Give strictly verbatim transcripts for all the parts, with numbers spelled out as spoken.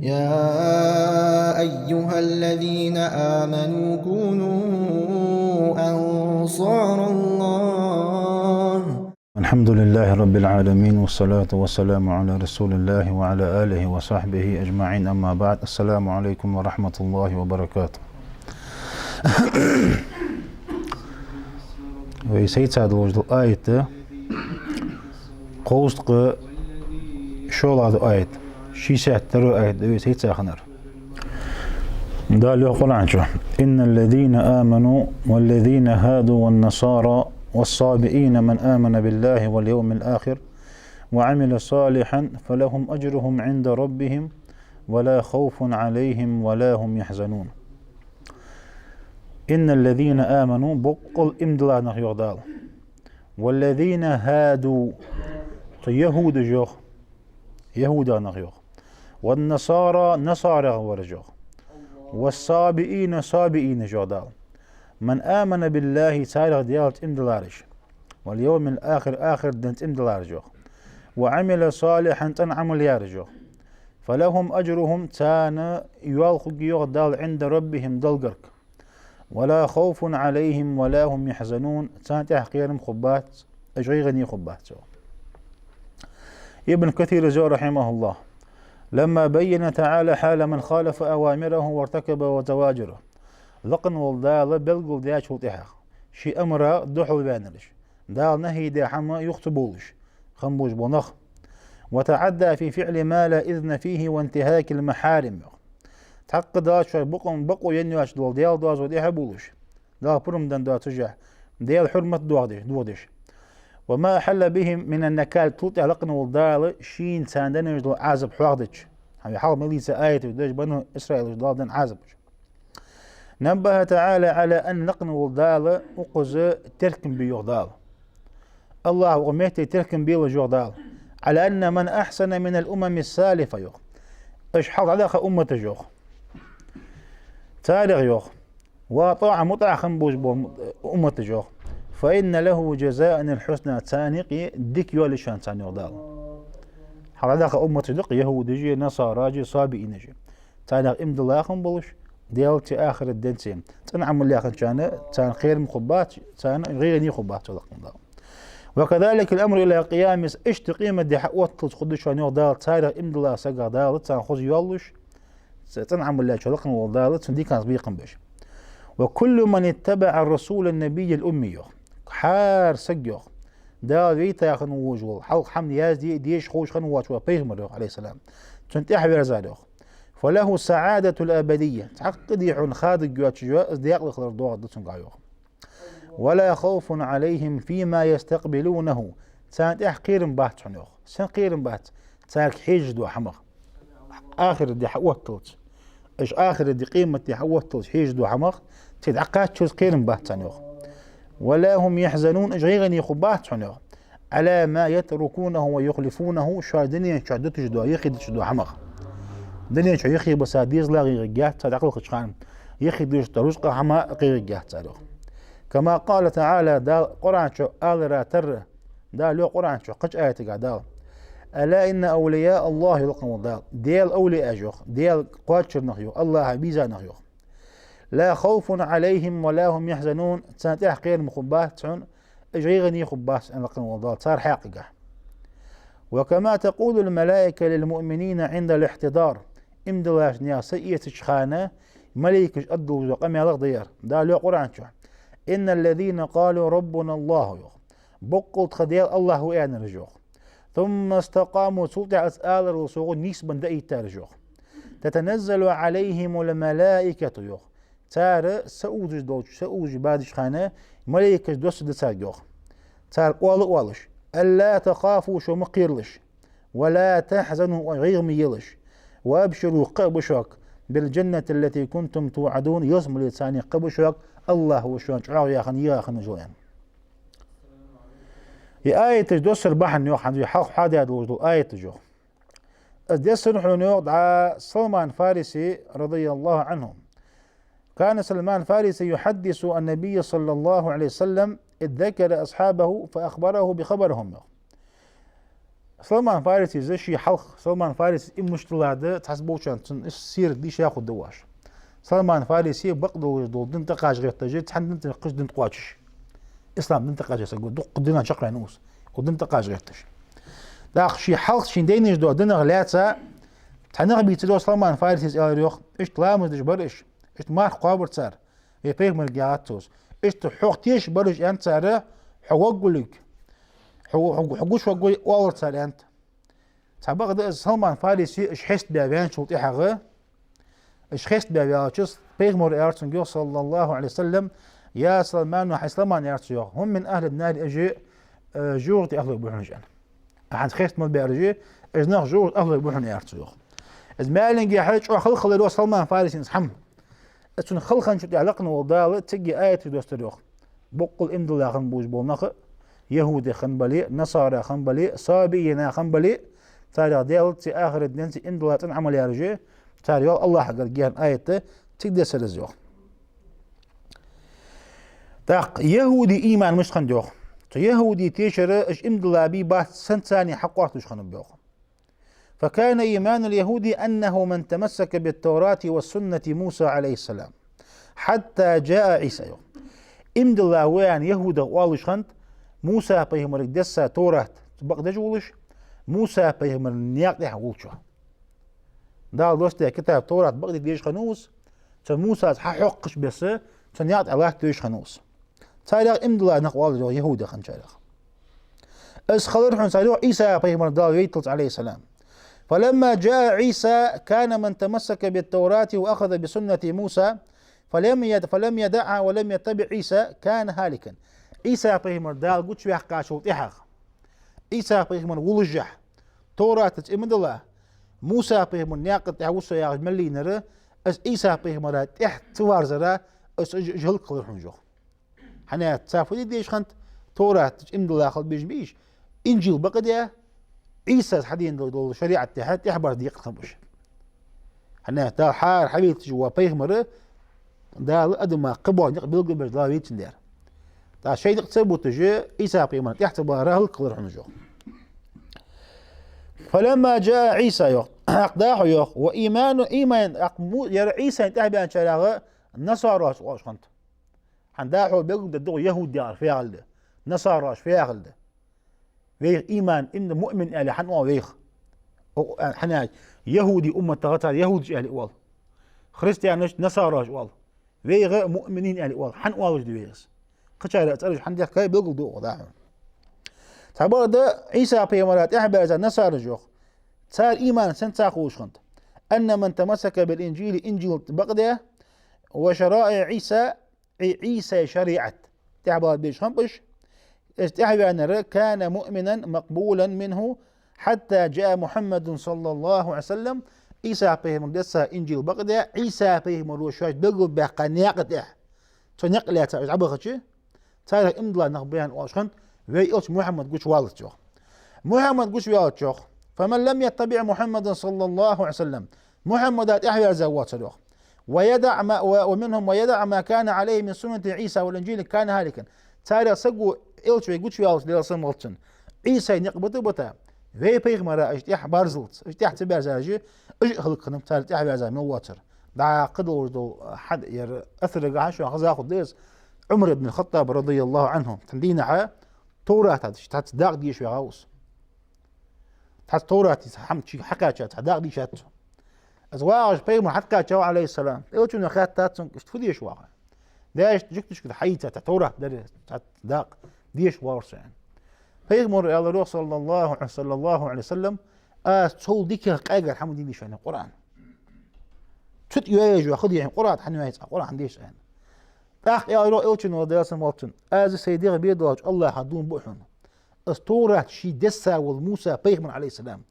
يا أيها الذين آمنوا كونوا أنصار الله. الحمد لله رب العالمين، والصلاة والسلام على رسول الله وعلى آله وصحبه أجمعين، أما بعد. السلام عليكم ورحمة الله وبركاته. Вай сецаду вождал аят, кхузткъа шоллагӀа аят, шестьдесят второй аят да вай сецаханар. Дала йоах Къуръан чу: «إن الذين آمنوا والذين هادوا والنصارى والصابئين من آمن بالله واليوم الآخر وعمل صالحا فلهم أجرهم عند ربهم ولا خوف عليهم ولا هم يحزنون». «إن الذين آمنوا», боккъал иман дилла нах, йоах Дала. «والذين هادوا», цу яхӀудаш йоах, яхӀудаш нах йоах. «والنصارى», насараш вараш йоах. «والصابئين», сабиинаш йоах Дала. «من آمن بالله», царех Даьлаца иман диллараш. «واليوم الآخر», ахират денца иман диллараш йоах. «وعمل صالحا», цӀена Ӏамал яьраш йоах. «فلهم أجرهم», царна йоал хургья йоах Дала, «عند ربهم», Далла гарга. «ولا خوف عليهم ولا هم يحزنون», царна тӀехь кхерам хургбац, уж гӀийгӀане хургбац йоах. Ибн Касира йоах, رحمه الله: «لما بين تعالى حال من خالف أوامره وارتكب زواجره». Лакха волча Дала белгалдаьчул тӀехьагӀа, ший амарах духьал ваьннараш, Дала нахьи даь хӀама юха ца бовлаш хинна болаш бола нах. «وتعدى في فعل ما لا إذن فيه وانتهاك المحارم». Цхьаккха Дала чу бакъо, бакъо енна йоацаш дола Даьла доазув тӀехьа а бовлаш, Дала пурам денна доацаш, Даьла хьурмат дохадеш, дохадеш. «وما أحل بهم من النكال», цул тӀехьагӀа лакха волча Дала шийна царна денна долча Ӏазап хьоахадича, хьа хьалха мел ийца аяташ деш, бану Исраилашта Дала денна Ӏазапаш. «نبه تعالى على أن», лакха волча Дала укхаза теркам бе йоах Дала. АллахӀа укх метте теркам белаш йоах Дала: «على أن من أحسن من الأمم السالفة», йоах. Уж хьалха дӀадаьха умматаш йоах. Царех йоах. «وأطاع», мутӀахь хинна болаш бола умматаш йоах. «فإن له جزاء الحسنى», царна юкъе дика йоал шоана царна йоах Дала. Хьалха дӀадаьха умматаш да-кх яхӀудаш а, насараш а, сабиинаш а. Царех иман дилла хинна болаш, Даьлаца а ахират денца а цӀена Ӏамал яь хинначарна, царна кхерам хургбац, царна гӀийгӀане хургбац йоах лакха волча Дала. «وكذلك الأمر إلى قيام الساعة», иштта къематди хьаотталца хургда шоана йоах Дала, царех иман диллача сагах Дала царна хоза йоал луш, ц-, цӀена Ӏамал яьча лакха волча Дала цунна диканца бекхам беш. «وكل من اتبع الرسول النبي الأمي», йоах. ХӀара саг йоах, Дала вайта хинна волаш вола, хьалха хӀама язде а, деша а ховш хинна воацаш вола пайхамар йоах, عليه السلام, цунна тӀехьа верзар йоах. «فله السعادة الأبدية», цхьаккха а ди хьона хадагйоацаш йола из даькъала хилар доагӀаргда цунга йоах. «ولا خوف عليهم فيما يستقبلونه», царна тӀехьа кхерам бац хьона йоах. Сен кхерам бац? Царга хьежаш дола хӀамах. Ахират ди хьаотталца. Уж ахират ди, къематди хьаотталца хьежаш дола хӀамах, цу дӀакхаччалца кхерам бац царна йоах. «ولا هم يحزنون», уж гӀийгӀане хургбац хьона йоах. «على ما يتركونه ويخلفونه», шоай дунен чу дуташ дола, юхедиташ дола хӀамах. Дунен чу юхебиса дезала гӀийгӀаргьяц цар дӀакхалхача хана, юхедиташ дола рузкъа, хӀама гӀийгӀаргьяц цар йоах. «كما قال تعالى», Дала Къуръан чу алара тарра, Дала йоах Къуръан чу кхыча аятагахь Дала: «ألا إن أولياء الله», йоах лакха волча Дала, Даьла овлияаш йоах, Даьла кхоачара нах йоах, АллахӀа веза нах йоах. «لا خوف عليهم ولا هم يحزنون», царна тӀехьа кхерам хургбац хьона, уж гӀийгӀане хургбац, аьнна лакха волча Дала цар хьакъехьа. «وكما تقول الملائكة للمؤمنين عند الاحتضار», иман диллача наьха са эцача хана малейкаша аргдолаш дола къамаьл да ер. Дала йоах Къуръан чу: «إن الذين قالوا ربنا الله», йоах. Боккъал тха Даьла АллахӀ ва аьннараш йоах. «ثم استقاموا», цул тӀехьагӀа из аларал совгӀа нийсбенна даийтараш йоах. «تتنزل عليهم الملائكة», йоах. Цар саувзаш долча, саувзаш баьча хана малейкаш доссаргда царга йоах. Царга оал а оалаш: «ألا تخافوا», шо ма кхералаш. «ولا تحزنوا», гӀийгӀа ма елаш. «وأبشروا», кхаъ ба шуга, «بالجنة التي كنتم توعدون», ялсмале царна кхаъ ба шуга, АллахӀа шоана чӀоагӀо яь хинна, йийгӀа хинна йола. Ер аяташ доссара бахьан йоах, хӀанз вай хьалха хьоадаь долаш дола аяташ йоах. Из дессар хьона йоах дӀа Салман Фариси, رضي الله عنه. «كان سلمان الفارسي يحدث النبي صلى الله عليه وسلم إذ ذكر أصحابه فأخبره بخبرهم». Салман Фарисис ший хьалха, Салман Фарисис иман мишта лада, цхьаболчарна цун из сират дийша хургда вайна. Салман Фариси бакъдолаш дола дин тӀакхача гӀерташ, цхьан динца кхыча дин кхоачаш. Ислам дин тӀакхача саг ва, дукха динах чакхваьнна ва из. Укх дин тӀакхача гӀерташ. ТӀаккха ший хьалха шийна дайнаш дола динах лаьца, цхьа нах бийцар йоах Салман Фарисис, аьлар йоах: «Иштта ламаз деш бар уж, иштта марха кхоабар цар, вай пайхамарга яхац уж. Иштта хьох тешаш бар уж, — аьннад цар, — хьо варгволга, хьо, хьо, хьо гуш варгва оалар цар», — аьннад. Цхьабакъда из Салман Фариси уж хеставаь ваьнначул тӀехьагӀа, уж хеставаь ваьлча, пайхамара аьлар цунга йоах, саллаллахӀу Ӏалайхи ва саллам: «Я Салман, хӀай Салман, — аьлар цо йоах, — хӀум мин ахӀлин-нари, уж, э, жожагӀатен ахӀлой ба хьона уж», — аьнна. Ахьанца хеставаь бар уж, уж нах жожагӀатен ахӀлой ба хьона, аьлар цо йоах. Из маьлангехьа чӀоагӀа хала хилар йоах Салман Фарисина из хӀама. Из цун хала хинначул тӀехьагӀа лакхе вола Дала цига аяташ доссадир йоах. Боккъала иман дилла хинна болаш бола нах, яхӀуде хинна бале, насара хинна бале, сабиина хинна бале, царех Даьлаца, ахарат денца иман дилла, цӀена Ӏамал яьраш, цар йола АллахӀагара гена аят цига дессар из йоах. ТӀаккха яхӀуде иман мишта хиннад йоах. Цу яхӀуде тешар уж иман дилла бий бац санна царна хьакъоасталуш хиннаб йоах. فكان إيمان اليهود أنه من تمسك بالتوراة وسنة موسى عليه السلام حتى جاء عيسى йоах. Иман дилла ва аьнна яхӀудех оалаш хиннад, Муса пайхамарга десса Товрат бакъдеш волаш, Муса пайхамара наькъа тӀа волча. Дала доссадаь китаб Товрат бакъде дезаш хиннав из, цу Мусас хьахьокхача беса, цу наькъа тӀа латта везаш хиннав из. Царех иман дилла нах оалар йоах яхӀуде хинначарех. Из хилар хьона цар йоах Ӏийса пайхамар Дала вайталца, Ӏалайхи ссалам. فلما جاء عيسى كان من تمسك بالتوراة وأخذ بسنة موسى فلم يد-، فلم يدعها ولم يتبع عيسى كان هالكا. Ӏийса пайхамар Дала гучаваьккхачул тӀехьагӀа, Ӏийса пайхамар волашехь, Товратаца иман дилла, Муса пайхамара наькъа тӀа ва со яхаш мел лийнар, из Ӏийса пайхамара тӀехьа ца верзар, из, из, из хӀалакхилар хьона йоах. ХӀана аьлча цар фу де дезаш хиннад, Товратаца иман дилла хила безаш бий уж, Инжил бакъдаь, Ӏийсас хьадена дола шариӀат тӀа тӀехьабарза декъа хиннаб уж. ХӀана аьлча Дала хьара хьавайташ вола пайхамар Дала адамашта кхы бола никъ белгалбеш Дала вайцийтар. ТӀаккха шоай никъ ца буташ, Ӏийса пайхамара тӀехьа ца бара хӀалакхилар хьона уж йоах. فلما جاء عيسى йоах, тӀаккха дӀахо йоах, وإيمان، иман, тӀаккха му-, ер Ӏийсайна тӀехьабаьнначарех насараш оалаш хиннад. ХӀана, дӀахо белгалдергда йоах яхӀуд яхар фу яхилга да, насараш фу яхилга да. Вайх иман, иман, муъмин аьле хӀана оал вайх? О, хӀана аьлча яхӀуди умматах цар яхӀудаш аьле оал. Христианаш насараш оал. Вайх муъминин аьле оал. ХӀана оалаш да вайх из? Кхычар цӀераш хӀана дехка белгалду оаха дӀахо. Цхьабакъда Ӏийса пайхамара тӀехьабаьзза насараш йоах. Цар иман сенца хулаш хиннад? أن من تمسك بالإنجيل، Инжил бакъдаь, وشرائع عيسى، Ӏи-, Ӏийсай шариӀат тӀехьабала безаш хиннаб уж, из тӀехьаваьннар كان مؤمنا مقبولا منه حتى جاء محمد صلى الله عليه وسلم. Ӏийса пайхамарга десса Инжил бакъдаь, Ӏийса пайхамара шоашта белгалбаьккха наькъа тӀа, цу наькъа лаьца уж дӀабахача, царех иман дилла нах ба аьнна оалаш хиннад, вай элча Мухьаммад гучаваллалца йоах. Мухьаммад гучаваьлча йоах, فمن لم يتبع محمدا صلى الله عليه وسلم، Мухьаммада тӀехьаверза воацар йоах. ويدع ما، و، ومنهم ويدع ما كان عليه من سنة عيسى والإنجيل كان هالكا. Царех саго, элча вай гучаваьлча, Даьла салам хилда цунна, Ӏийсай никъ бита а бита, вай пайхамара уж тӀехьабарзалца, уж тӀехьа ца берзаш, уж а хӀалакхиннаб, цар тӀехьаверза мел воацар. ДӀа кхыдолаш дола хьад-, ер асарагахьа шоана хеза хургда из, Ӏумар ибн Хаттаб, радияллахӀу Ӏанху, цхьан дийнахьа Товрат тӀа цхьацца дакъа деша ваьгӀав из. Цхьацца Товрата хӀама чу хьакхаьчад, цхьа дакъа дийшад цо. Из вагӀаш пайхамар хьатӀакхаьчав, Ӏалайхи ссалам. Элчано хаьттад цунга, иштта фу деша вагӀа? Даьшта жугташка хьаийцад, цхьа Товрат дар, цхьацца дакъа деша вагӀар со, аьнна. Пайхамара аьлар йоах, саллаллахӀу, саллаллахӀу Ӏалайхи ва саллам, аз цул дикагӀа къаьгара хӀама дийна дийшад шоана, Къуръан. Цу тӀа йоаеш йола хӀама дийша, Къуръан хӀана йоаеш, Къуръан хӀана дийша, аьнна. ТӀаккха аьлар йоах элчано, Даьла салам хилда цунна, аз сайна дегӀа бе долча АллахӀа дув буъ хьона. Аз Товрат ший десса вола Муса пайхамар, Ӏалайхи ссалам,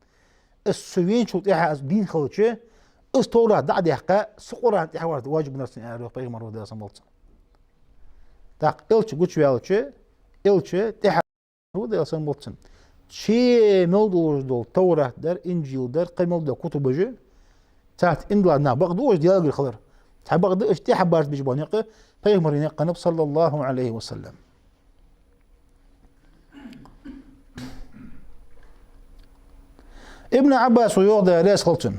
аз цу веначул тӀехьа аз дийна хилча, аз Товрат дӀа а даьккха, са Къуръан тӀехьаварза важиб хиннад сона, аьлар йоах пайхамара, Даьла салам хилда цунна. ТӀаккха элча гучаваьлча, элча тӀехьа Даьла салам хилда цунна. Ший мел долаш дола Товрат дар, Инжил дар, кхы мел дола кутубаш, царца иман дилла нах бакъду уж Даьлагара хилар. Цхьабакъда уж тӀехьабарза безаш бола никъ пайхамара никъ хиннаб, саллаллахӀу Ӏалайхи ва саллам. Ибн Ӏаббаса йоах, Даьла раьза хилва цунна.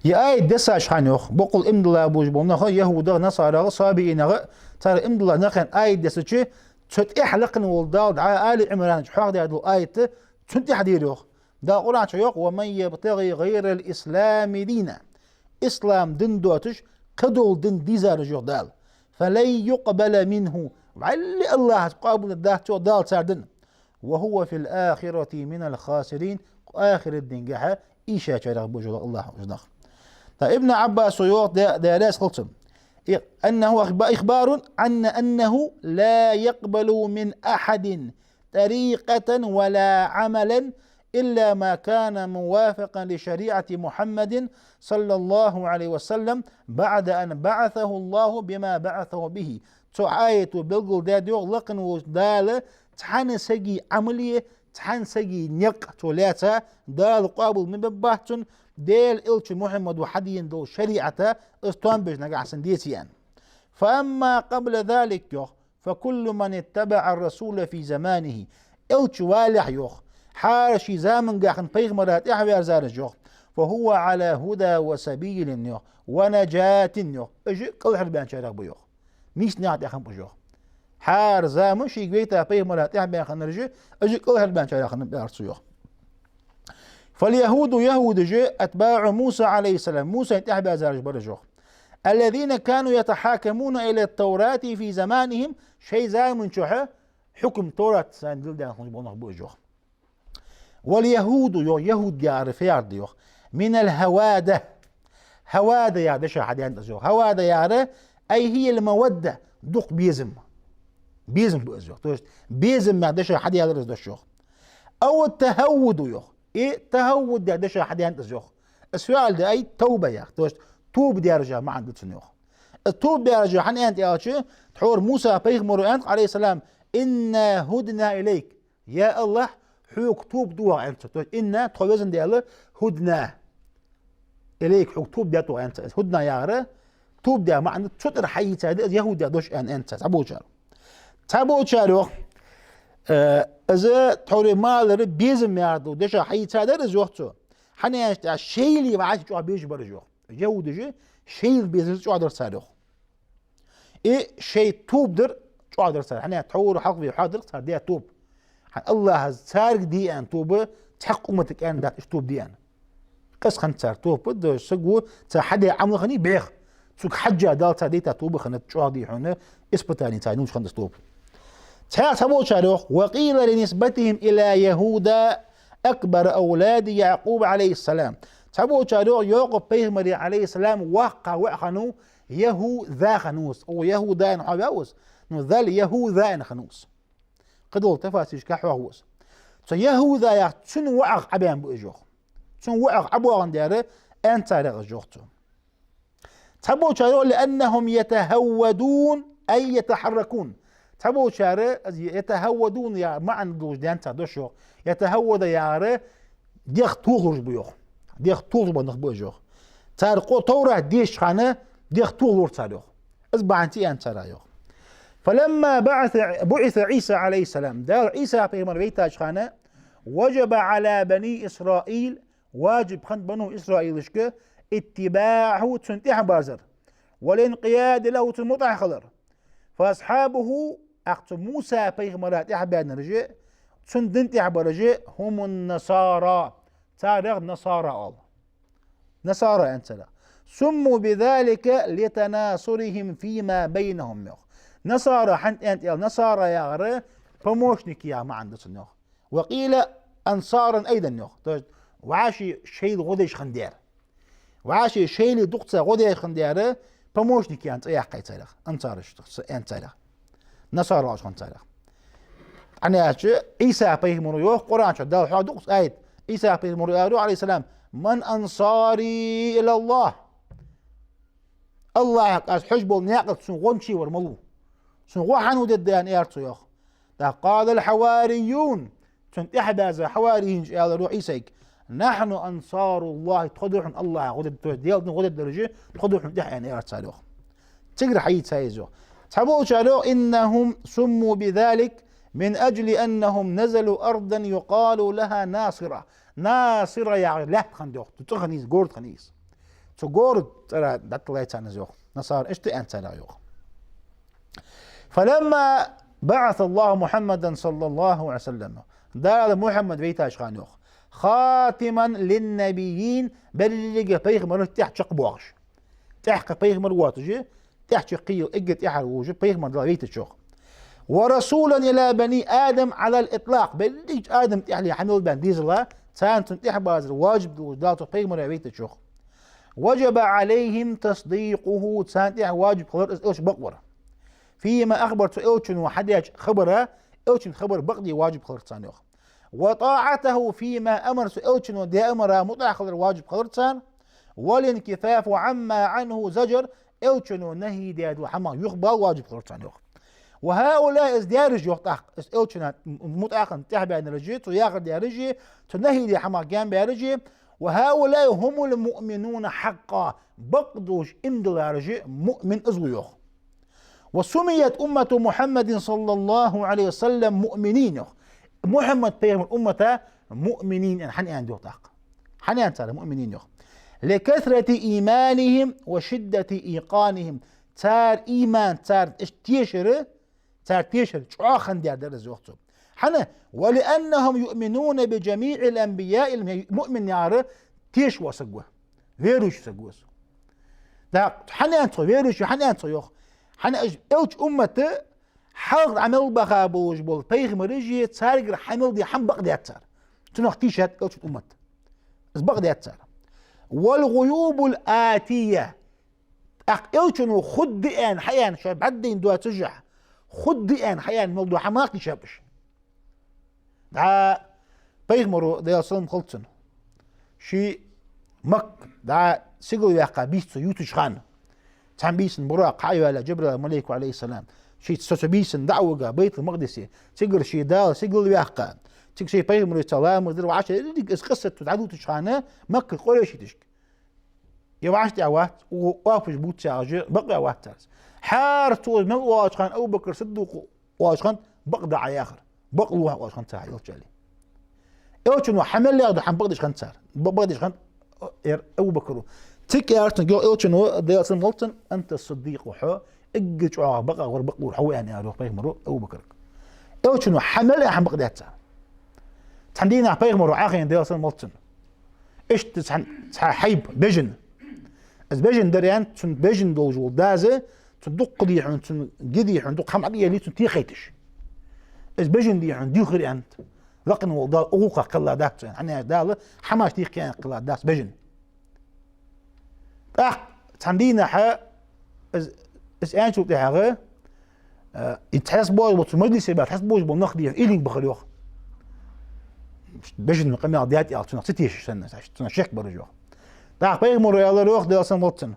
Ер аят дессача хана йоах, боккъал иман дилла болаш бола нах, яхӀудах, насарах, сабиинах, цар иман дилла нахах аят дессача, цу тӀехьа лакхвенна вола Дала дӀа Али Ӏимрана чу хьоахадаь дола аят цунна тӀехьа дир йоах. Дала Къуръан чу йоах: «ومن يبتغ غير الإسلام دينا». Ислам ди доацаш кхыдола ди дийзараш, йоах Дала, «فلن يقبل منه». ВӀалла АллахӀаца къоабалдац, йоах Дала, цар ди. «وهو في الآخرة من الخاسرين». Ахират дийнахьа ийшачарех ба уж, йоах АллахӀа, уж нах. ТӀаккха Ибн Ӏаббаса йоах, Даьла раьза хилва цунна, и-, أنه أخب-، إخبار عن أنه لا يقبل من أحد طريقة ولا عملا إلا ما كان موافقا لشريعة محمد صلى الله عليه وسلم بعد أن بعثه الله بما بعثه به. Цу аято белгалдаьд йоах, лакхвенна волча Дала цхьан сага Ӏамал е, цхьан сага никъ цо лаьца, Дала къоабал ма бергбац цун, Даьла элча Мухьаммада хьадена дола шариӀат, из тоам беш нагахьа санна деце аьнна. «فأما قبل ذلك», йоах, «فكل من اتبع الرسول في زمانه». Элча валехь, йоах, хӀара ший заманга хинна пайхамара тӀехьаваьрзараш, йоах, «فهو على هدى وسبيل», йоах, «ونجاة», йоах. Уж кӀалхарбаьнначарех ба, йоах. Нийсача наькъа тӀа хиннаб уж, йоах. ХӀара заман шийга вайта пайхамара тӀехьабаьнна хиннараш, уж кӀалхарбаьнначарех хиннаб, аьлар цо, йоах. «فاليهود», яхӀудаш, «أتباع موسى عليه السلام», Мусайна тӀехьабаьрзараш бар уж, йоах. «الذين كانوا يتحاكمون إلى التوراة في زمانهم», шоай заман чухь хьукам Товратаца дилла даьнна хиннаш бола нах ба уж, йоах. «واليهود», йоах, яхӀуд яхар фу яхар да, йоах, «من الهوادة». ХӀавада яха деша хьадаьннад из, йоах. ХӀавада яхар, «أي هي المودة», дукха безам. Безам ба из, йоах. То есть безам яха деша хьадаьлар из дош, йоах. «أو التهود», йоах. И тахӀаввуд яха деша хьадаьннад из, йоах. Из фу яхар да, «أي التوبة» яха. То есть тоба дераш яха маӀан да цун, йоах. Из тоба дераш яха хӀана аьннад аьлча, тхьовра Муса пайхамара аьннад, Ӏалайхи ссалам: «إنا هدنا إليك». «Я АллахӀ, хьога тоба ду оаха», аьннад цо. То есть «إنا», тхо, Везан Даьла, «هدنا إليك», хьога тоба даьд оаха, аьннад цо. «هدنا» яхар тоба даь маӀан да, цу тӀара хьаийца да из яхӀуд яха дош, аьнна, аьннад цар цхьаболчар. Цхьаболчар, йоах, э, из тхьовра малар безам яхар дола деша хьаийца дар из, йоах цо. ХӀана аьлча тӀехьа шоайла вӀаши чӀоагӀа безаш бар уж, йоах. ЯхӀудаш шоайла безамца чӀоагӀа дар цар, йоах. И шоай тоба дар чӀоагӀа дар цар. ХӀана аьлча тхьовра хьалхаве хьоадар цар даь тоба. ХӀана, АллахӀа царга де аьнна тоба цхьаккха умматага аьннадац уж тоба де аьнна. Къаьста хиннад цар тоба, да саго цар хьадаь Ӏамал хиннай бӀеха. Цунга хьежжа Дала цар дайта тоба хиннад чӀоагӀа, дий хьона, испытани царна луш хиннад из тоба. Цхьаькха цхьаболчар, йоах: «وقيل لنسبتهم إلى يهوذا أكبر أولاد يعقوب عليه السلام». Цхьаболчар йоах, Якъуб пайхамара, Ӏалайхи ссалам, воккхагӀа воӀ хиннав, ЯхӀуда хиннав из. О, ЯхӀуда аьнна хьоаваьв из, но зал ЯхӀуда аьнна хиннав из. Кхыдолча тафасирашка хьоахаву из. Цу ЯхӀуда яхача цун воӀах Ӏобаьнна ба уж, йоах. Цун воӀах ӀобоагӀандаь, аьннад цар из, йоах цо. Цхьаболчар йоах: «لأنهم يتهودون أي يتحركون». Цхьаболчар из «يتهودون» яха маӀан долаш даьннад цар дош, йоах. «يتهود» яхар дегӀ тохалураш ба, йоах. ДегӀ тохалуш бола нах ба уж, йоах. Цар къо-, Товрат дешача хана дегӀ тохалора цар, йоах. Из бахьан да аьннад цар, йоах. «فلما بعث، بعث عيسى عليه السلام». Дала Ӏийса пайхамар вайтача хана, «وجب على بني إسرائيل», важиб хиннад бану Исраилашка, «اتباعه», цунна тӀехьабарзар, «والانقياد له», цунна мутӀахьа хилар. «فأصحابه», тӀаккха цу Муса пайхамара тӀехьабаьннараш, цун дина тӀехьабараш, «هم النصارى», царех насара оал. Насара аьннад царех. «سموا بذلك لتناصرهم فيما بينهم», йоах. Насара хӀана аьннад аьлча, насара яхар помощник яха маӀан да цун, йоах. «وقيل أنصارا أيضا», йоах. То есть вӀаши шоайла гӀо деш хиннадар. ВӀаши шоайла дукха ца гӀо деш хиннадар, помощник яха цӀи яьккхай царех, ансараш аьннад царех. Насара оалаш хиннад царех. ХӀана аьлча Ӏийса пайхамара, йоах, Къуръан чу Дала хьоахаду из аят. Ӏийса пайхамара аьлар, Ӏалайхи ссалам: «من أنصاري إلى الله». АллахӀага аз хьожаш бола наькъаца сона гӀо чувар малув? Сона гӀо хьан ву дергда, аьнна, аьлар цо, йоах. ТӀаккха «قال الحواريون», цунна тӀехьабаьза хьаварийинаш аьлар, йоах, Ӏийсайга: «نحن أنصار الله», тхо да хьона АллахӀа гӀо дергдараш, Даьла дина гӀо дергдараш, тхо да хьона тӀехьа, аьнна, аьлар цар, йоах. Цигара хьаийца из, йоах. Цхьаболчар йоах: «إنهم سموا بذلك من أجل أنهم نزلوا أرضا يقال لها ناصرة». Насира яхаш лаьтта хиннад йоах, цу цӀа хиннай из, город хиннай из. Цу город цӀера дӀатиллай царна из йоах. Насара иштта аьннад царех йоах. فلما بعث الله محمدا صلى الله عليه وسلم, Дала Мухьаммад вайтача хана йоах, خاتما للنبيين, берригача пайхамарашта тӀехьа чакхбоахаш. ТӀехьа кхы пайхамар воацаш, тӀехьа чакхъяь, эггара тӀехьара волаш пайхамар Дала вайтача йоах. ورسولا إلى بني آدم على الإطلاق, берригача Адама тӀехьле хьа мел баьнна дезала, царна цунна тӀехьабазар важиб долаш Дала цу пайхамара вайтача йоах. وجب عليهم تصديقه, царна тӀехьа важиб хилар из элча бакъвар. فيما أخبر, цу элчано хьадаьча хабара, элчан хабар бакъде важиб хилар царна йоах. وطاعته فيما أمر, цу элчано даь амара мутӀахь хилар важиб хилар царна. والانكفاف عما عنه زجر, элчано нахьи даь дола хӀамах юхабала важиб хилар царна йоах. وهؤلاء, из даьраш йоах тӀаккха, из элчана мутӀахь хинна тӀехьабаьннараш, цо яхар даьраш, цо нахьи даь хӀамах гаьнабаьраш, وهؤلاء هم المؤمنون حقا, бакъдолаш иман диллараш, муъмин из ва йоах. وسميت أمة محمد صلى الله عليه وسلم مؤمنين йоах. Мухьаммад пайхамара уммата муъминин аьнна хӀана аьннад йоах тӀаккха? ХӀана аьннад царех муъминин йоах? لكثرة إيمانهم وشدة إيقانهم. Цар иман, цар иштта тешар, цар тешар чӀоагӀа хиннадар дар из йоах цо. ХӀана? ولأنهم يؤمنون بجميع الأنبياء, муъмин яхар тешаш вола саг ва. Верующий саг ва из. ТӀаккха хӀана аьннад цо, верующий хӀана аьннад цо йоах? ХӀана аьлча элчан уммата хьалха дӀа мел баха болаш бола пайхамараш, царгара хьа мел даь хӀама бакъдаьд цар. Цунах тийшад элчан уммат. Из бакъдаьд цар. والغيوب الآتية. ТӀаккха элчано хургда аьнна хьааьнна, шоай бӀаргадайна доацаш, хургда аьнна хьааьнна мел дола хӀама тийшаб уж. ДӀа пайхамаро, Даьла салам хилда цунна, ше Макка дӀа сигала ваьккха бийса цо ювцача хана, цхьан бийсан Буракъ хьа а йоалаяь Джабраил малайко, Ӏалайхи ссалам, ше цу, цу бийсан дӀа а вига Байтул-Макъдисе, цигара ше Дала сигала ваьккха, цига шоай пайхамарашца ламаз дар, вӀаши деррига из къиссат цо дӀадувцача хана, Маккан къурайшиташка: «Е вӀаштӀехьа вац, оапаш бувц», яхаш, бакъваь вац цар из. ХӀара цо из мел оалача хана, Абу Бакр Сиддикъа оалача хана, бакъда Ӏа яхар. Бакълув хьо оалача хана цар хьа элча аьле. Элчано хьа мел яхар да хӀама бакъдеш хиннад цар. Ба-, бакъдеш хиннад, э, ер Абу Бакра. Цига аьлар цунга йоах элчано, Даьла салам хилда цунна: «أنت الصديق, хьо эггара чӀоагӀа бакъахвар, бакълувр хьо ва», аьнна аьлар йоах пайхамаро Абу Бакрага. Элчано хьа мел яхар хӀама бакъдаьд цар. Цхьан дийнахьа пайхамаро Ӏохайна, Даьла салам хилда цунна. Иштта цхьан, цхьа хьайба, бежан. Из бежан дар аьннад, цун бежан долаш вола дас, цун дукха дий хьона, цун ги дий хьона, дукха хӀама Ӏодаьлар цун техайташ. Из бежан дий хьона дилхар аьннад. Лакхе вола Дала укх гӀулакхах кхелла дац цо аьнна. ХӀана аьлча Дала хӀамаш теха аьнна кхелла дац бежан. ТӀаккха цхьан дийнахьа из, из аьнначул тӀехьагӀа, э, и цхьацца бола, цу мажлисе баь цхьацца болаш бола нах дий хьона, уйла бахар йоах. Бежано къамаьл даьд аьле, цунах ца тешаш санна, цунах шек бар уж йоах. ТӀаккха пайхамаро аьлар йоах, Даьла салам хилда цунна: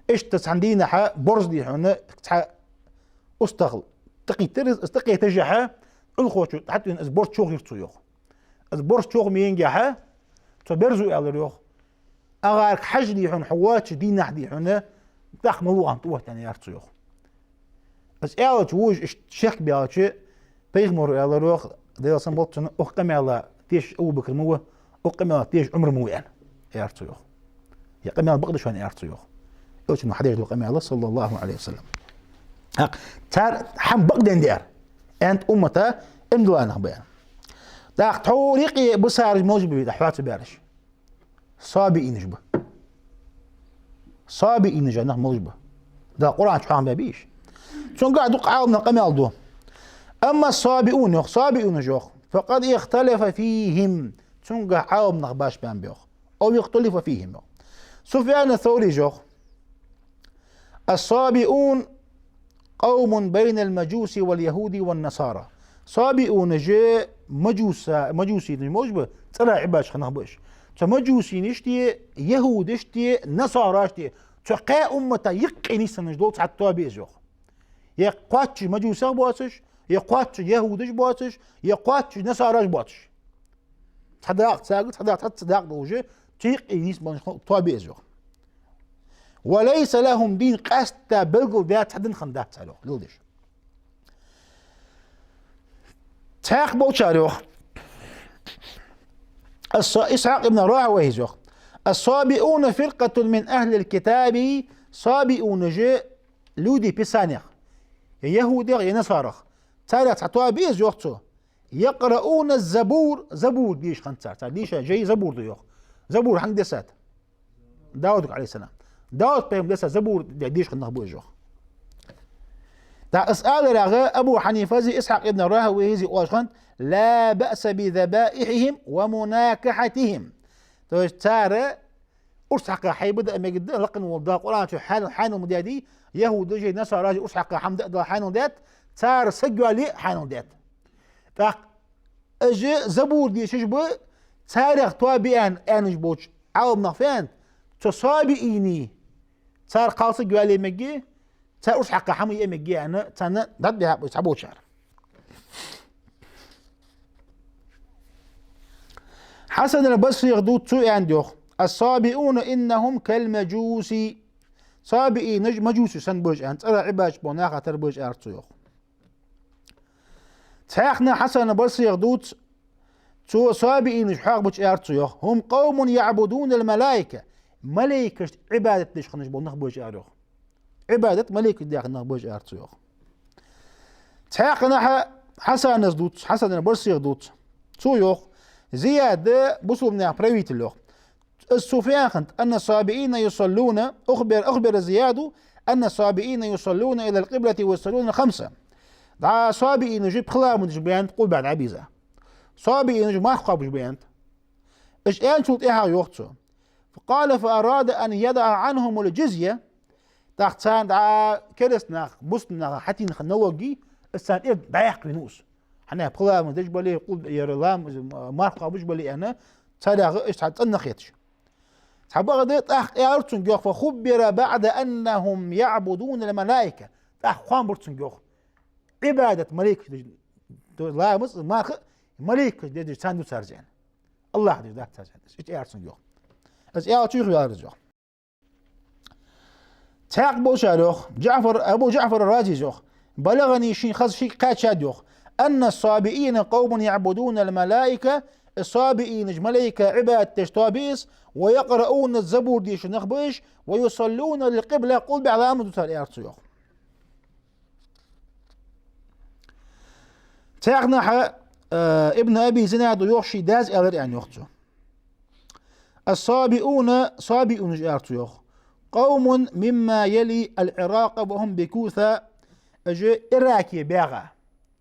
«Иштта цхьан дийнахьа борз дий хьона цхьа устагӀа тӀакхийттар из, из тӀакхийттача хана, Ӏилхочо хьатӀавена из борз чохйир цо йоах. Из борз чохйингехьа, цу берзо аьлар йоах: „АгӀарга хьажа дий хьона, хьо воацача дийнахьа дий хьона, тӀаккха малав хьона тӀаоттадаьннад“, аьлар цо йоах». Из аьлча, вожаш иштта шек баьлча, пайхамаро аьлар йоах, Даьла салам хилда цунна: «Укх къамаьла тешаш Абу Бакр ма ва, укх къамаьла тешаш Ӏумар ма ва», аьнна, аьлар цо йоах. «Ер къамаьл бакъдеш хиннад», аьлар цо йоах. Элчано хьадеш дола къамаьл, саллаллахӀу Ӏалайхи ва саллам. ХӀаьта цар хӀама бакъденна дар, аьннад, уммата иман дилла нах ба аьнна. ТӀаккха тхьовра юкъе бисараш малаш ба, дӀахьоаца баьраш? Сабиинаш ба. Сабиинаш яха нах малаш ба? Дала Къуръан чу хьоахабаьб уж. Цунгахьа дукха Ӏаламнаха къамаьл ду. Амма сабиун йоах, сабиунаш йоах, فقد اختلف فيهم, цунгахьа Ӏаламнаха башха баьннаб йоах. أو اختلف فيهم йоах. Суфьян ас-Саврийс йоах: «الصابئون قوم بين المجوس واليهود والنصارى». Сабиунаш мажуса-, мажусинаш малаш ба, цӀера Ӏибадаш хинна нах ба уж. Цу мажусинашти, яхӀудаштеи, насарашти, цу кхаь уммата юкъе нийсденна дола цхьа тоаба я из йоах. Е кхоачаш мажусех боацаш, е кхоачаш яхӀудаш боацаш, е кхоачаш насараш боацаш. Цхьа дакъа царга, цхьа дакъа царца дакъа долаш, цу юкъе нийсбенна тоаба я из йоах. «وليس لهم دين», къаьстта белгалдаь цхьа ди хиннадац цар йоах, леладеш. Цхьаькха болчар йоах. Ас-, Исхьакъ ибн РахӀавайхӀас йоах: «الصابئون فرقة من أهل الكتاب», сабиунаш люди Писанех, е яхӀудех, е насарах. Царех цхьа тоаба я из, йоах цо. «يقرؤون الزبور», Забур дешаш хиннад цар. Цар дийша жай Забур да, йоах. Забур хьанга дессад? Даудага, Ӏалайхи ссалам. Дауд пайхамара дессад Забур де-, дешаш хинна нах ба уж, йоах. ТӀаккха из аларах Абу Хьанифас а, Исхьакъ ибн РахӀавайхӀас а оалаш хиннад: «لا بأس بذبائحهم ومناكحتهم». То есть цар урс хьакха хьайба даа мегаргда, лакха вола Дала Къуръан чу хьанал, хьанал ма даьдий, яхӀудаш а, насараш а урс хьакха хӀама даа Дала хьанал даьд, цар саг йоалае а хьанал даьд. ТӀаккха уж Забур дешаш ба, царех тоаба я аьнна, аьнна уж болча Ӏаламнаха фу аьннад, цу сабииний цар кхалсаг йоалае мегаргья, цар урс хьакха хӀама яа мегаргья аьнна, царна дӀатӀабихьаб уж цхьаболчар. Хьасан аль-Басрийс дувц, цо аьннад, йоах: «الصابئون إنهم كالمجوس». Сабиинаш мажусий санна ба уж, аьнна, цӀерах Ӏибадат деш бола наха тара ба уж, аьлар цо, йоах. Цхьаькханахьа Хьасан аль-Басрийс дувц, цо сабиинаш хьоахабича, аьлар цо, йоах: «هم قوم يعبدون الملائكة». Малайкашта Ӏибадат деш хиннаш бола нах ба уж, аьлар, йоах. Ӏибадат малайкашта даь хинна нах ба уж, аьлар цо, йоах. Цхьаькханахьа Хьасанас дувц, Хьасан аль-Басрийс дувц. Цо йоах: Зияд, бусалба наьха правитель, йоах. Из Суфьян хиннад: «أن الصابئين يصلون، أخبر، أخبر زياد أن الصابئين يصلون إلى القبلة ويصلون الخمس». ДӀа сабиинаш пхи ламаз деш ба аьннад, къулбехьа дӀабийза. Сабиинаш марха кхоабаш ба аьннад. Уж аьнначул тӀехьагӀа, йоах цо: «فقال فأراد أن يدع عنهم الجزية». ТӀаккха царна дӀа кераста наха, бусалба наха хьатийна хинна налоги, из царна тӀера дӀаяккха венав из. ХӀана аьлча пхи ламаз деш бале, къул-, яр лам-, марха кхоабаш бале аьнна, царех уж цхьа цӀена нах хеташ. Цхьабакъда тӀаккха аьлар цунга, йоах: «فخبر بعد أنهم يعبدون الملائكة». ТӀаккха хоам бир цунга, йоах. Ӏибадат малайкашта деш, ламаз, марха малайкашта деш, царна ду цар зен. АллахӀа деш дац цар зен. Из аьлар цунга, йоах. Из аьлча юхаваьлар из, йоах. Цхьаькха болчар йоах, Джаъфар, Абу Джаъфар ар-Разис йоах: «بلغني», шийна хаза, шийга кхаьчад йоах, «أن الصابئين قوم يعبدون الملائكة», сабиинаш малайкашта Ӏибадат деш тоаба я из, «ويقرؤون الزبور», дешаш нах ба уж, «ويصلون للقبلة», къулбехьа ламаз ду цар, аьлар цо йоах. Цхьаькханахьа, э, Ибн Аби Зинада йоах, ший дас аьлар аьнна, йоах цо. «الصابئون», сабиунаш, аьлар цо йоах, «قوم مما يلي العراق وهم بكوثة», уж Ираке баьгӀа.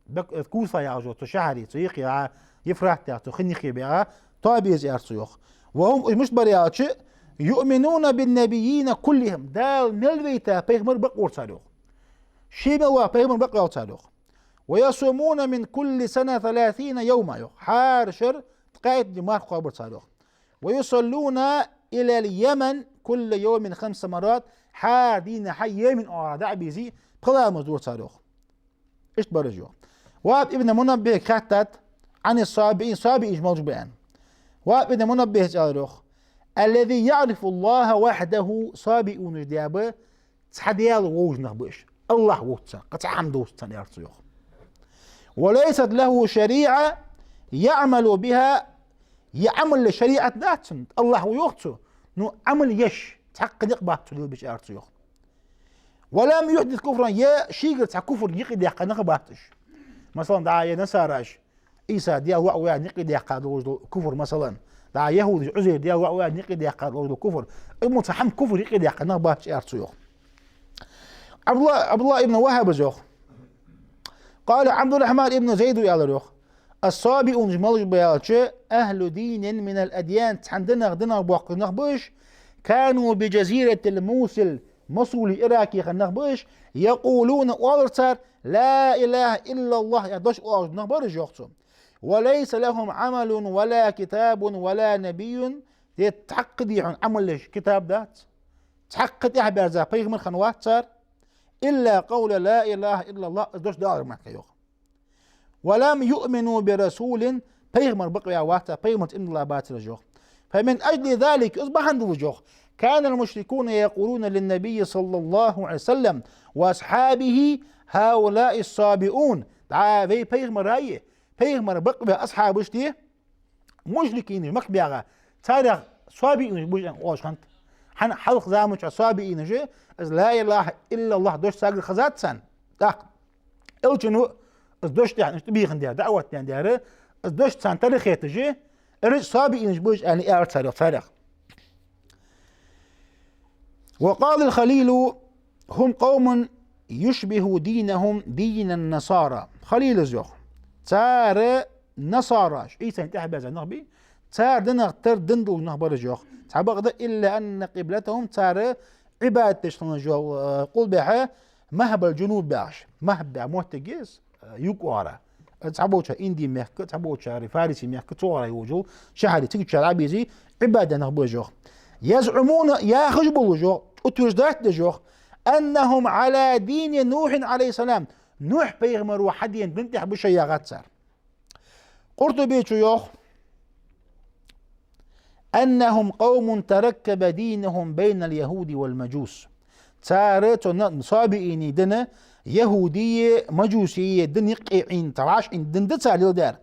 Бек-, э, Куфа яхаш йола цу шахьаре, цу юхе, а, Евфрат яхача цу хин юхе баьгӀа, тоаба я из, аьлар цо йоах. «وهم», уж мишта бар аьлча, «يؤمنون بالنبيين كلهم», Дала мел вайта пайхамараш бакъволаш ба цар, йоах. Ший мел ваь пайхамараш бакъволаш ба цар, йоах. «ويصومون من كل سنة ثلاثين يوما», йоах. ХӀара шера ткъаь итт ди марха кхоабаш ба цар, йоах. «ويصلون إلى اليمن كل يوم خمس مرات», хӀара дийнахьа Йемен оагӀора дӀа а бийза, пхи ламаз ду цар, йоах. Иштта бар уж, йоах. Вахьаб ибн Мунаббихага хаьттад, «عن الصابئين», сабиинаш малаш ба аьнна. Вахьаб ибн Мунаббихас аьлар, йоах: «الذي يعرف الله وحده», сабиунаш даь ба, цхьа Даьла вовзаш нах ба уж. АллахӀ вовз царна, кхы цхьа хӀама довз царна, аьлар цо, йоах. «وليست له شريعة يعمل بها», е Ӏамал е шариӀат дац цун, АллахӀ ва йоах цо, ну, Ӏамал еш цхьаккха никъ бац цо лелабеш, аьлар цо, йоах. «ولم يحدث كفرا», е шийгара цхьа куфр юкъедаьккха нах бац уж. Масала, дӀа е насараш, Ӏийса Даьла воӀ ва аьнна юкъедаьккха долаш дола куфр, масала, дӀа яхӀудаш Ӏузайр Даьла воӀ ва аьнна юкъедаьккха долаш дола куфр. Амма цхьа хӀама куфр юкъедаьккха нах бац уж, аьлар цо, йоах. Ӏабдуллахь, Ӏабдуллахь ибн Вахьабас йоах: «قال عبد الرحمن بن زيد», аьлар, йоах: «الصابئون», уж малаш ба аьлча, «أهل دين من الأديان», цхьан динах, динах боккхий нах ба уж, «كانوا بجزيرة الموصل», Мосуле, Ираке хинна нах ба уж, «يقولون», оалар цар, «لا إله إلا الله», яха дош оалаш нах бар уж, йоах цо. «وليس لهم عمل ولا كتاب ولا نبي», е цхьаккха дийхьа Ӏамал еш китаб дац, цхьаккха тӀехьабаьзза пайхамар хинна вац цар, «إلا قول لا إله إلا الله», из дош далар мара, йоах. «ولم يؤمنوا برسول», пайхамар бакъваь вац цар, пайхамарца иман дилла бацар уж, йоах. «فمن أجل ذلك», из бахьан долаш, йоах, «كان المشركون يقولون للنبي صلى الله عليه وسلم وأصحابه: هؤلاء الصابئون». ДӀа вай пайхамара а, пайхамар бакъваь асхьабашта а мушрикинаш Макка баьгӀа, царех сабиинаш ба уж аьнна оалаш хиннад. ХӀана, хьалха заман чухь сабиинаш, из ла илахӀа иллаллахӀ дош царгара хезад царна. ТӀаккха Элчано из дош тӀехьа иштта бийхандаь, даӀват даьннадаь, из дош царна тара хеташ, ераш сабиинаш ба уж аьнна аьлар цар, йоах, царех. وقال الخليل: هم قوم يشبه دينهم دين النصارى. Халила из йоах: цар насараш, Ӏийсайна тӀехьа баьза нах бий, цар динах тара дин долаш нах бар уж, йоах. Цхьабакъда, إلا أن قبلتهم, цар Ӏибадат деш хиннад, йоах, э, къулбехьа Махьбал-Джунуб яхаш. Махьб яха моттиг я из, э, юг оагӀора. Э, цхьаболчар Инди мехка, цхьаболчар Фариси мехка, цу оагӀора йолча шахьаре, цига чу дӀабийза, Ӏибадат даь нах ба уж, йоах. يزعمون, яхаш болаш, йоах, утверждать деш, йоах, أنهم على دين نوح عليه السلام, Нухь пайхамара хьадена дина тӀехь ба шоай, яхад цар. Къуртубечо йоах: أنهم قوم تركب دينهم بين اليهود والمجوس. Цар цу на-, сабииний дин яхӀудий, мажусий дина юкъе Ӏийна, цхьа вӀашагӀийна дин да цар леладаьр.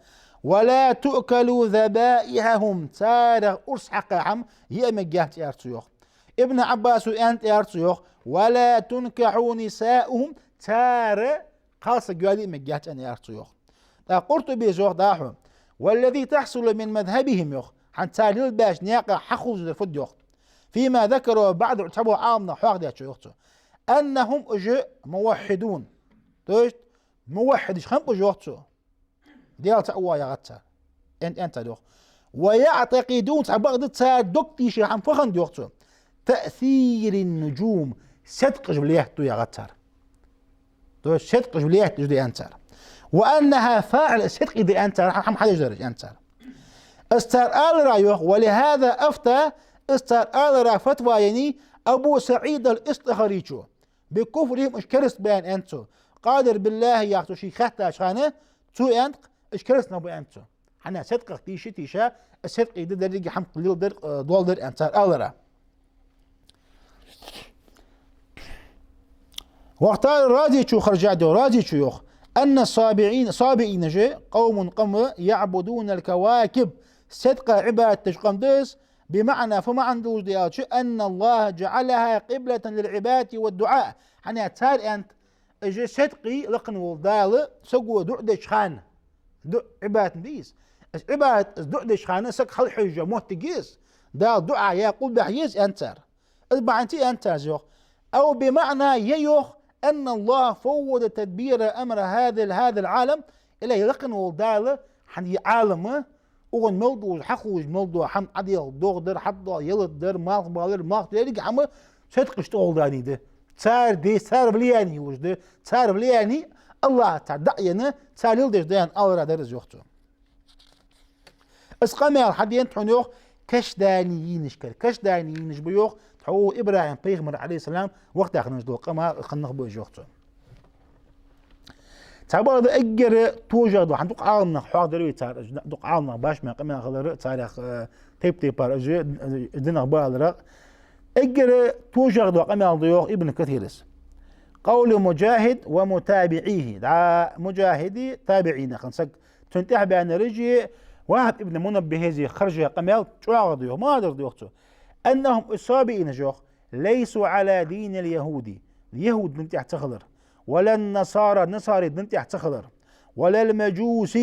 ولا تؤكل ذبائحهم, царех урс хьакха хӀама яа мегаш яц, аьлар цо, йоах. Ибн Ӏаббаса аьннад, аьлар цо, йоах: ولا تنكح نساؤهم, цар кхалсаг йоалае мегаш яц аьнна, аьлар цо, йоах. ТӀаккха Къуртубес йоах дӀахо: والذي تحصل من مذهبهم, йоах, хӀанз цар лелабаьча наькъа хьахулаш дар фуд, йоах. فيما ذكره بعض, цхьаболча Ӏаламнаха хьоахадаьчох, йоах цо. أنهم, уж, موحدون. То есть, муваххьидаш хиннаб уж, йоах цо. Даьла цаӀ ва яхад цар. Эн-, аьннад цар, йоах. ويعتقدون, цхьабакъда цар дог тийша хӀама фу хиннад, йоах цо. تأثير النجوم, седкъаш влиять ду яхад цар. То есть седкъаш влиять деш да аьннад цар. وأنها فاعلة, седкъий да аьннад цар, хӀама хьадеш дараш аьннад цар. Из цар аларах, йоах, ولهذا أفتى, из цар аларах фатва еннай Абу СаӀид ал-Истахарийчо. بكفرهم, уж кераста ба аьнна, аьннад цо. قادر بالله яхачо шийга хаьттача хана, цо аьннад-кх, уж кераста нах ба аьннад цо. ХӀана, седкъах тийша, тийша, из седкъий да, деррига хӀама леладер, э, доаладер аьнна цар аларах. واختار, Разичо хержад, йоах, Разичо йоах: أن الصابئين, сабиинаш, قوم, къам, يعبدون الكواكب, седкъа Ӏибадат деш къам да из, بمعنى, фу маӀан долаш да аьлча, أن الله جعلها قبلة للعبادة والدعاء. ХӀана, цар аьннад, уж седкъий лакхе вола Дала саго дуӀа деча хана, дуӀа Ӏибадат дий из. Из Ӏибадат, из дуӀа деча хана саг хьалхьежа моттиг я из, Дала дуӀа яь къулбехьа я из, аьннад цар. Из бахьанца аьннад цар из, йоах. أو بمعنى, е, йоах, أن الله فوض تدبير أمر هذا، هذا العالم إليه, лакхе вола Дала хӀанз из Ӏалам, укхун мел долаш, хьахулаш мел дола хӀама, Ӏаделха догӀа дар, хьатӀадоагӀа ялат дар, малх балар, малх деррига хӀама седкъашта тӀагӀолла даьнна да. Цар де, цар влияние йолаш да. Цар влияние АллахӀа цар даӀа енна, цар леладеш да аьнна аларах дар из, йоах цо. Из къамаьл хьаденад хьона, йоах, кашданиинашкара. Кашданиинаш ба, йоах, тхьовра ИбрахӀим пайхамар, Ӏалайхи ссалам, вахийта хиннаш дола къам, хинна нах ба уж, йоах цо. Цхьабакъда эггара тожагӀа дола, хӀанз дукха Ӏаламнах хьоахадир вай цар, дукха Ӏаламнах башха маьл къамаьл хилар, царех, э, тайп-тайпара уж, э, динах ба аларах. Эггара тожагӀа дола къамаьл да, йоах Ибн Касира: قول مجاهد ومتابعيه. ДӀа Муджахиди, табиӀинех хинна саг, цунна тӀехьа баьннараши, Вахьаб ибн Мунаббихаси хержа къамаьл чӀоагӀа да, йоах, ма дар да, йоах цо. أنهم, уж сабиинаш, йоах, ليسوا على دين اليهود, яхӀуд дина тӀа ца хилар, ولا النصارى, насарий дина тӀа ца хилар, ولا المجوس,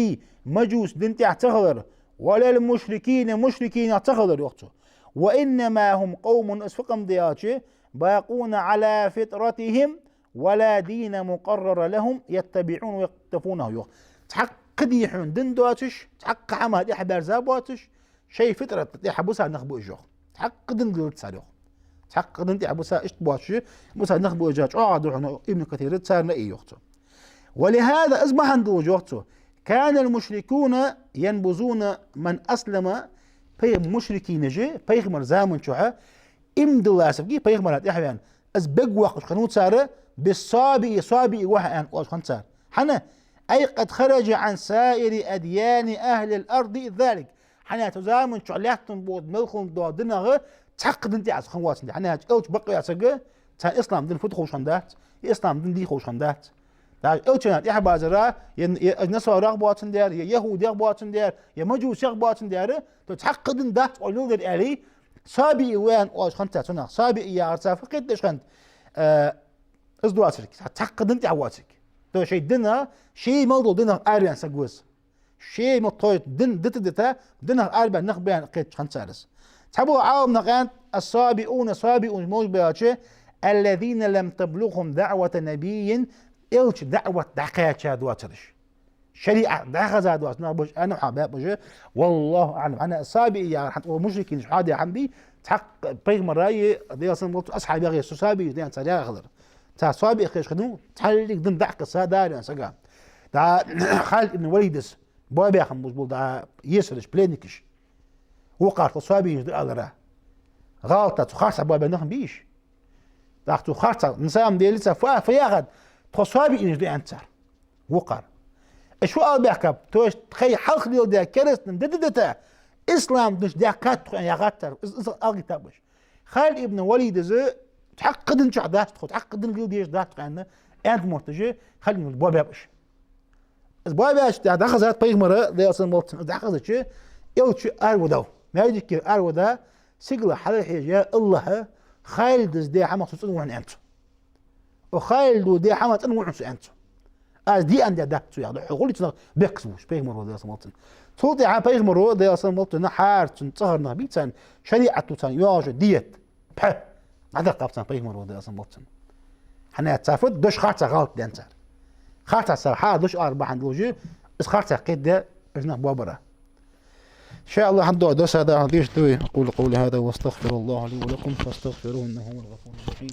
мажус дина тӀа ца хилар, ولا المشركين, мушрикинех ца хилар, йоах цо. وإنما هم قوم, уж фу къам да аьлча, باقون على فطرتهم ولا دين مقرر لهم يتبعونه ويقتفونه, йоах. Цхьаккха дийхьа дин доацаш, цхьаккха хӀаман тӀехьа баьрза боацаш, шоай фитрата тӀехьа биса нах ба уж, йоах. Цхьаккха дин леладац цар, йоах. Цхьаккха дина тӀехьа биса, иштта боацаш, биса нах ба уж, чӀоагӀа да хьона Ибн Касира царна а, йоах цо. ولهذا, из бахьан долаш, йоах цо, كان المشركون ينبذون من أسلم, пай-, мушрикинаш пайхамара заман чухь иман диллача сага, пайхамара тӀехьа ваьнна, из бегвоаккхаш хиннав цар, بالصابئ, сабиӀ ва хьо аьнна оалаш хиннад цар. ХӀана? أي قد خرج عن سائر أديان أهل الأرض إذ ذلك. ХӀана аьлча цу заман чухь лаьттан бутт мел хинна дола динех цхьаккха дина тӀа из хинна воацандаь. ХӀана аьлча Элча бакъваь саг, царна ислам дин фуд ховш хиннадац, ислам дин дий ховш хиннадац. Даже элчана тӀехьабазара, е, е насарах боацандаь, е яхӀудех боацандаь, е мажусех боацандаь, то цхьаккха дин дац укхо леладер аьле, сабиъ ва аьнна оалаш хиннад цар цунах. Сабиъ яхар цар фу кхетадеш хиннад, э, из доацилга, цхьаккха дина тӀа воацилга. То шоай динах, шоай мел дола динах араваьнна саг ва из. Шоай мел тхоай дин дита-дита, динах арабаьнна нах ба аьнна кхеташ хиннад цар из. Цхьабола Ӏаламнаха аьннад: «الصابئون», сабиъунаш муж ба аьлча, «الذين لم تبلغهم دعوة نبي», элчан даӀват дӀакхаьча доацараш. ШариӀат дӀахеза доаца нах ба уж аьнна хьабаьб уж. والله أعلم. ХӀана сабиъ яхар хӀанз укх мушрикинаш хьадаь хӀама дий, цхьаккха пайхамара е, Даьла салам хилда цунна, асхьабех е, цу сабиъ да аьнна цар яхар хилар. Цар сабиъ хеташ хиннав, цхьаллиг дин дӀакхесса дар аьнна сага. ДӀа Халид ибн Валидас боабаь хиннаб уж, бола дӀа есараш, пленникаш. Вокхар тхо сабиъаш да алара. ГӀалатах цу харцахьа боабаь нах ма бий уж. ТӀаккха цу харцахьа, на самом деле, цар фу, фу яхад, тхо сабиъаш да аьннад цар. Вокхар. Уж фу ала баьхкаб, то есть тхоай хьалха леладаь керастан ди дита-дита, ислам дин чу даьккхад тхо аьнна яхад цар, из, из алгӀийтаб уж. Халид ибн Валидас цхьаккха дина чу дац тхо, цхьаккха дин леладеш дац тхо аьнна, аьннад мотташ, Халид ибн Валид боабаьб уж. Из боабаьча тӀехьа дӀахезад пайхамара, Даьла салам хилда цунна, из дӀахезача, элча аравадав. Маьждигера аравада, сигала хьалхьежа: «Я АллахӀ, Халидас даь хӀамах со цӀена ва хьона», аьннад цо. «О, Халида даь хӀамах цӀена ва хьона со», аьннад цо. «Аз де аьнна даь дац цо», яхад, хьо гӀулакх цунах бехказа вувш, пайхамара, Даьла салам хилда цунна. Цул тӀехьа пайхамара, Даьла салам хилда цунна, хьара цун цӀагӀара нах бий царна, шариӀато царна йоагӀаш диет. Пхьа! ДӀадаккхаб царна пайхамара, Даьла салам хилда цунна. ХӀана аьлча цар фуд, дош харцахьа гӀалат даьннад цар. Харцахьа цар хьал дош арабахьан долаш, из харцахьа кхетадаь, уж нах боабара. إن شاء الله, хӀанз доагӀа дарс дӀахо дешаргда вай. أقول قولي هذا وأستغفر الله لي ولكم فاستغفروه إنه هو الغفور الرحيم.